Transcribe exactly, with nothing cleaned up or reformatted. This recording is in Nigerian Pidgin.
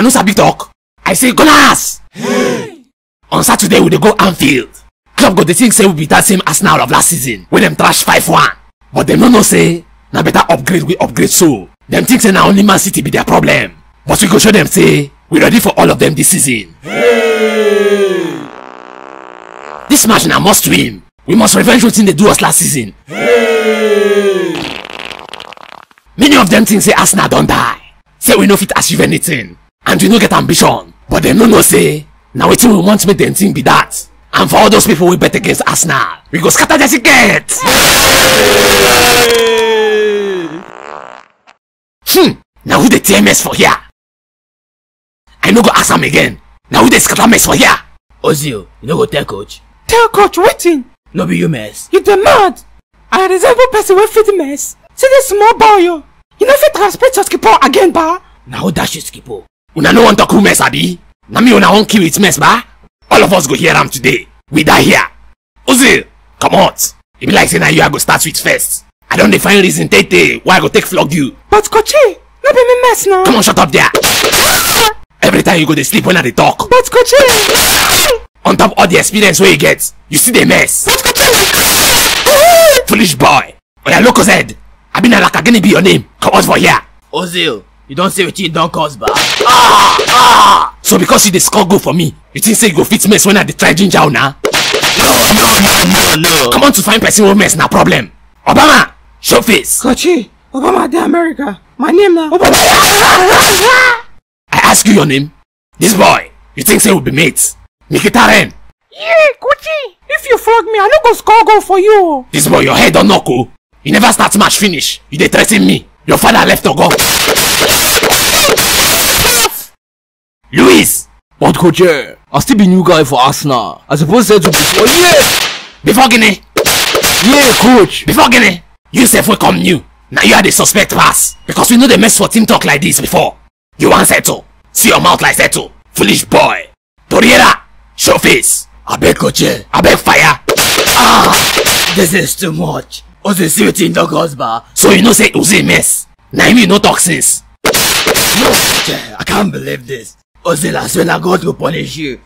Who sabi talk? I say Gunners! On Saturday we dey go Anfield. Club go dey think say we be that same Arsenal of last season wey dem trash five one. But dem no know say na better upgrade we upgrade so. Dem think say na only Man City be their problem. But we go show dem say we ready for all of them this season. This match na must win. We must revenge wetin dey do us last season. Many of them think say Arsenal don die. Say we no fit achieve anything. And we no get ambition. But dem no know say na wetin we want make dem think be that. And for all those people wey bet against Arsenal, we go scatter their ticket. Hmm, na who dey tear mess for here? I no go ask am again. Na who dey scatter mess for here? Ozil, you no go tell coach? Tell coach wetin? No be you mess. You dey mad? I resemble person wey fit mess. See this small boy o. You no fit transport your skipo again, ba? Na who dash you skipo? Una no wan talk who mess abi? Na me una wan kill with mess, ba? All of us go hear am today. We die here. Ozil, comot. E be like say na you I go start with first. I don dey find reason tey tey why I go take flog you. But coachy, no be me mess now. Come on, shut up there. Every time you go dey sleep when I dey talk. But coachy. On top all the experience wey you get, you still dey mess. But coachy. Foolish boy. Oya, Locozed. Abi na Lakagini be your name? Comot for here. Ozil, you don see wetin you don cause, ba? Ah! Ah! So because you dey score goal for me, you think say you go fit mess when I dey try ginger una? No, no, no, no, no. Come on, to find person wey mess na problem. Obama, show face. Coachy, Obama dey America. My name na Obama. I ask you your name. This boy, you think say we be mates? Mkhitaryan. Yeah, coachy. If you flog me, I no go score goal for you. This boy, your head don knock o. You never start match finish. You dey threaten me. Your father left to go. Luis. But coach, eh, I still be new guy for Arsenal. I suppose settle before. Yeah. Before Guinea. Yeah, coach. Before Guinea. You sef wey come new. Na you I dey suspect pass. Because we no dey mess for team talk like this before. You wan settle? See your mouth like settle. Foolish boy. Torreira, show face. Abeg, coach, eh. Abeg, fire. Ah, this is too much. Ozil, see wetin don cause, ba? So you know say Ozil mess. Na him you no talk since. No, coach, eh, I can't believe this. Ozil, I swear na God go punish you.